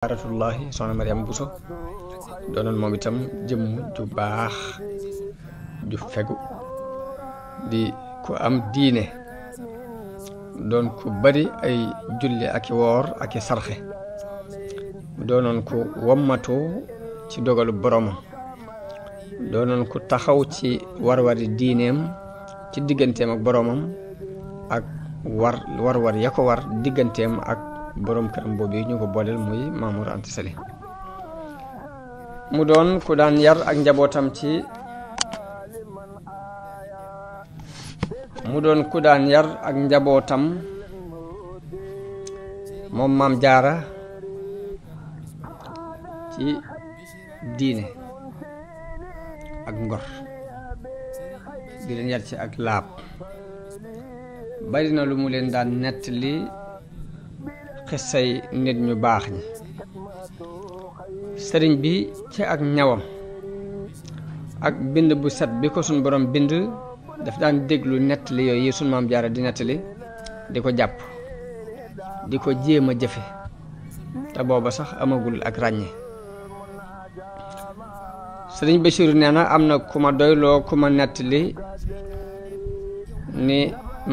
Jaaratullahi soxna Mariama Bousso doonoon moom itam jëmm ju baax ju fegu di ku am diine doon ku bari ay julli ak i woor ak i sarxe doonoon ku wommatu ci dogalu boromam doonoon ku taxaw ci war-wari diineem ci digganteem ak boromam ak war ya ko war digganteem ak borom këram boobu ñu ko booleel muy Mamour Anta Sali mu doon ku daan yar ak njabootam moom Maam Jaara ci diine ak ngor di leen yar ci ak laab bari na lu mu leen daan nettali xissay nit ñu baax ñi sëriñ bi ci ak ñawam ak bind bu set bi ko suñ borom bind daf daan déglu nettali yooyu yi suñ Maam Jaara di nettali di ko jàpp di ko jéem a jëfe te booba sax amagul ak ràññe sëriñ Bachir nee na am na ku ma doyloo ku ma nettali ni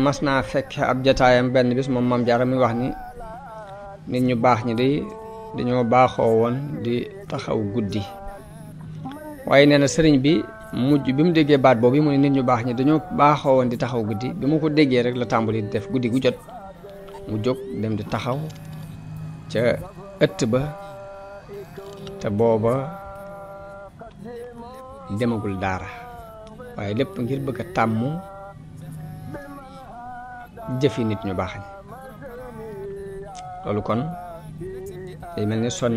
mas naa fekk ab jataayam benn bis moom Maam Jaara muy wax ni nit ñu baax ñi day dañoo baaxoo woon di taxaw guddi waaye nee na sëriñ bi mujj bi mu déggee baat boobu mu ne nit ñu baax ñi dañoo baaxoo woon di taxaw guddi bi mu ko déggee rek la tàmbali di def guddi gu jot mu jóg dem di taxaw ca ëtt ba te booba demagul daara waaye lépp ngir bëgg a tàmm jëfi nit ñu baax ñi loolu kon day mel ni sonn